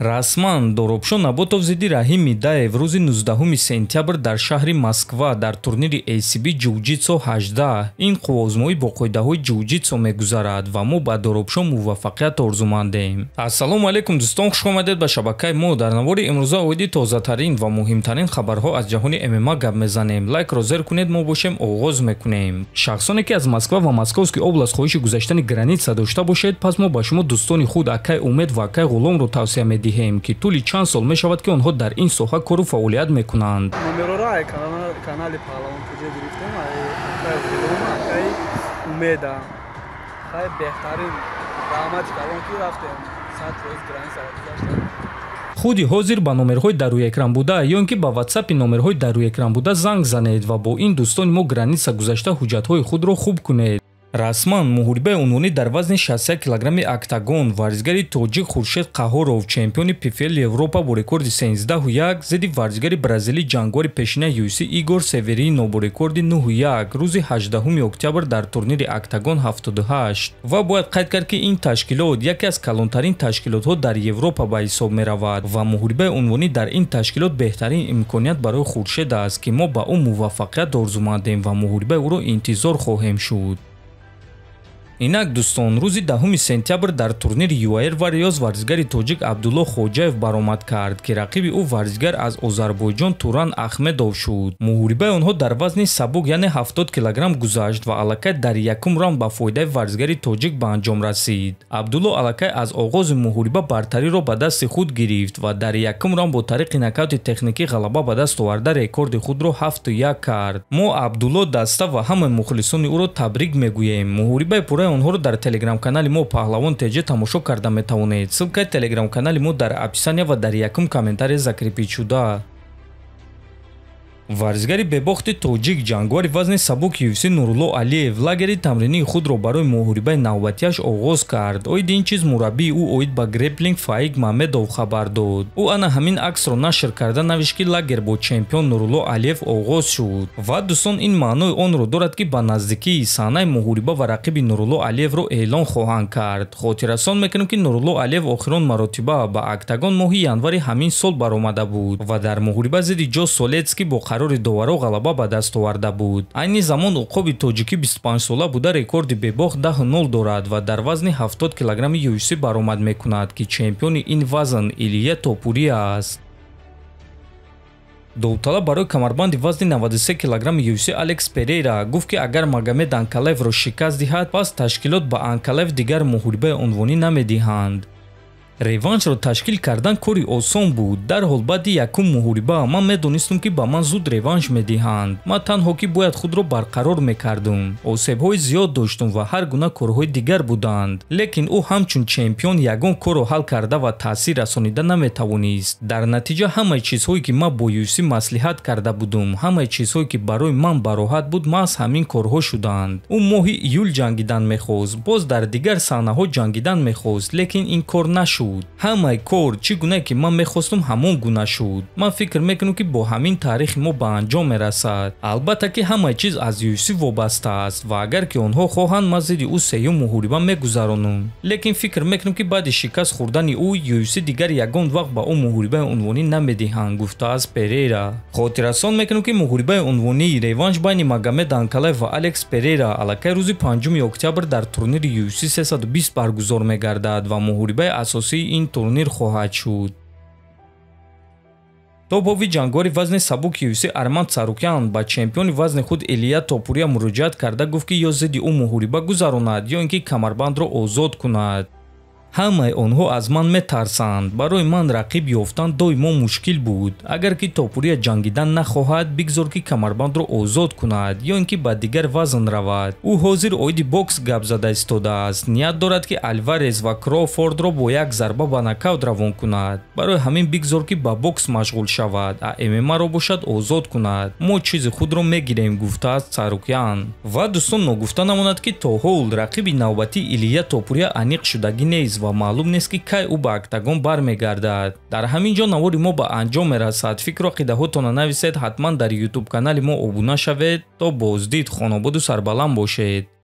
Расман Доробшо Наботов зидди Раҳим Мидаев рӯзи 19 сентябр дар шаҳри Москва дар турнири ACB Ҷиу-Ҷитсу 18. Ин қувваозмоӣ бо қоидаҳои ҷиу-ҷитсу мегузарад ва мо ба Доробшо муваффақият орзумандем. Ассалому алайкум, дӯстон, хушомадед ба шабакаи мо. Дар навори имрӯза оиди тозатарин ва муҳимтарин хабарҳо аз ҷаҳони ММА гап мезанем. Лайкро зер кунед, мо бошем, оғоз мекунем. Шахсоне ки аз Москва ва Московский область хоҳиши гузаштани граница дошта бошед, пас мо ба шумо дӯстони худ акай Умед ва акай Ғуломро тавсия медиҳем, ки тӯли чанд сол мешавад, ки онҳо дар ин соҳа кору фаъолият мекунанд. Номерора канали Паҳлавон ТҶ гирифтем, акай Ғулом, акай Умеда. Хай, беҳтарин, раҳмати калон, ки рафтем, 100% границаро гузаштем. Худи ҳозир ба номерҳои дар рӯи экран буда ё ин ки ба ватсапи номерҳои дар рӯи экран буда занг занед ва бо ин дӯстони мо граница гузашта, ҳуҷҷатҳои худро хуб кунед. Расман муҳорибаи унвонӣ дар вазни 61 килограмми октагон: варзигари тоҷик Хуршед Қаҳоров, чемпиони ПФЛ Европа бо рекорди 13-1, зидди варзигари бразилӣ, ҷангвори пешина UFC Игор Северино бо рекорди 9-1 рӯзи 18 октябр дар турнири Октагон 78. Ва бояд қайд кард, ки ин ташкилот яке аз калонтарин ташкилотҳо дар Европа ба ҳисоб меравад ва муҳорибаи унвонӣ дар ин ташкилот беҳтарин имконият барои Хуршед аст, ки мо ба ӯ муваффақият орзумандем ва муҳорибаи ӯро интизор хоҳем шуд. Инак, дӯстон, рӯзи 10 сентябр дар турнири UAR Warriors варзигари тоҷик Абдулло Хоҷаев баромад кард, ки рақиби ӯ варзигар аз Озарбойҷон Туран Ахмедов шуд. Муҳорибаи онҳо дар вазни сабук, яъне 70 килограмм гузашт ва аллакай дар якум раунд ба фоидаи варзигари тоҷик ба анҷом расид. Абдулло аллакай аз оғози муҳориба бартариро ба дасти худ гирифт ва дар якум раунд бо тариқи нокаути техникӣ ғалаба ба даст оварда, рекорди худро 7-1 кард. Мо Абдулло, даста ва ҳамаи мухлисони ӯро табрик мегӯем. Муҳорибаи пурраи онҳоро дар телеграм-канали мо Паҳлавон ТҶ тамошо карда метавонед. Ссылкаи телеграм-канали мо дар описания ва дар якум комментария закрепить шуда. Варзигари бебохти тоҷик, ҷангвари вазни сабук UFC Нурулло Алиев лагери тамринии худро барои муҳорибаи навбатиаш оғоз кард. Оиди ин чиз мураббии ӯ оид ба греплинг Фаик Мамедов хабар дод. Ӯ ана ҳамин аксро нашр карда навишт, ки лагер бо чемпион Нурулло Алиев оғоз шуд. Ва, дӯстон, ин маънои онро дорад, ки ба наздикии саҳнаи муҳориба ва рақиби Нурулло Алиевро эълон хоҳанд кард. Хотиррасон мекунем, ки Нурулло Алиев охирон маротиба ба октагон моҳи январи ҳамин сол баромада буд ва дар муҳориба зидди Ҷо Солецкӣ бо қарори доваро ғалаба ба даст оварда буд. Айни замон уқоби тоҷикӣ 25-сола буда, рекорди бебохт 10-0 дорад ва дар вазни 70 килограмми UFC баромад мекунад, ки чемпиони ин вазн Илия Топурия аст. Довталаб барои камарбанди вазни 93 килограмми UFC Алекс Перейра гуфт, ки агар Магомед Анкалаевро шикаст диҳад, пас ташкилот ба Анкалаев дигар муҳорибаи унвонӣ намедиҳанд. Реваншро ташкил кардан кори осон буд. Дарҳол баъди якум муҳориба ман медонистам, ки ба ман зуд реванш медиҳанд. Ман танҳо ки бояд худро барқарор мекардум. Осебҳои зиёд доштум ва ҳар гуна корҳои дигар буданд, лекин ӯ ҳамчун чемпион ягон корро ҳал карда ва таъсир расонида наметавонист. Дар натиҷа ҳамаи чизҳое, ки ман бо UFC маслиҳат карда будум, ҳамаи чизҳое, ки барои ман бароҳат буд, маҳз ҳамин корҳо шуданд. Ӯ моҳи июл ҷангидан мехост, боз дар дигар саҳнаҳо ҷангидан мехост, лекин ин кор нашуд. Ҳамаи кор чӣ гунае ки ман мехостум, ҳамон гуна шуд. Ман фикр мекунам, ки бо ҳамин таърихи мо ба анҷом мерасад. Албатта ки ҳамаи чиз аз UFC вобаста аст ва агар ки онҳо хоҳанд, ман зидди ӯ сеюм муҳориба мегузаронам, лекин фикр мекунам, ки баъди шикаст хӯрдани ӯ UFC дигар ягон вақт ба ӯ муҳорибаи унвонӣ намедиҳанд, гуфтааст Перейра. Хотиррасон мекунам, ки муҳорибаи унвонии реванш байни Магомед Анкалаев ва Алекс Перейра аллакай рӯзи 5 октябр дар турнири UFC 320 баргузор мегардад ва муҳорибаи асосии ин турнир хоҳад шуд. Топови ҷангвори вазни сабуки UFC Арман Царукян ба чемпиони вазни худ Илия Топурия муроҷиат карда гуфт, ки ё зидди ӯ муҳориба гузаронад, ё ин ки камарбандро озод кунад. Ҳамаи онҳо аз ман метарсанд. Барои ман рақиб ёфтан доимо мушкил буд. Агар ки Топурия ҷангидан нахоҳад, бигзор ки камарбандро озод кунад ё ин ки ба дигар вазн равад. Ӯ ҳозир оиди бокс гап зада истодааст, ният дорад, ки Алварес ва Кроуфордро бо як зарба ба нокаут равон кунад. Барои ҳамин бигзор ки ба бокс машғул шавад, а ММАро бошад, озод кунад. Мо чизи худро мегирем, гуфтааст Царукян. Ва, дӯстон, ногуфта намонад, ки то ҳол рақиби навбатии Илия Топурия аниқ шудагӣ нест ва маълум нест, ки кай ӯ ба октагон бармегардад. Дар ҳамин ҷо навори мо ба анҷом мерасад. Фикру ақидаҳотонро нависед, ҳатман дар ютуб канали мо обуна шавед. То боздид, хонободу сарбаланд бошед.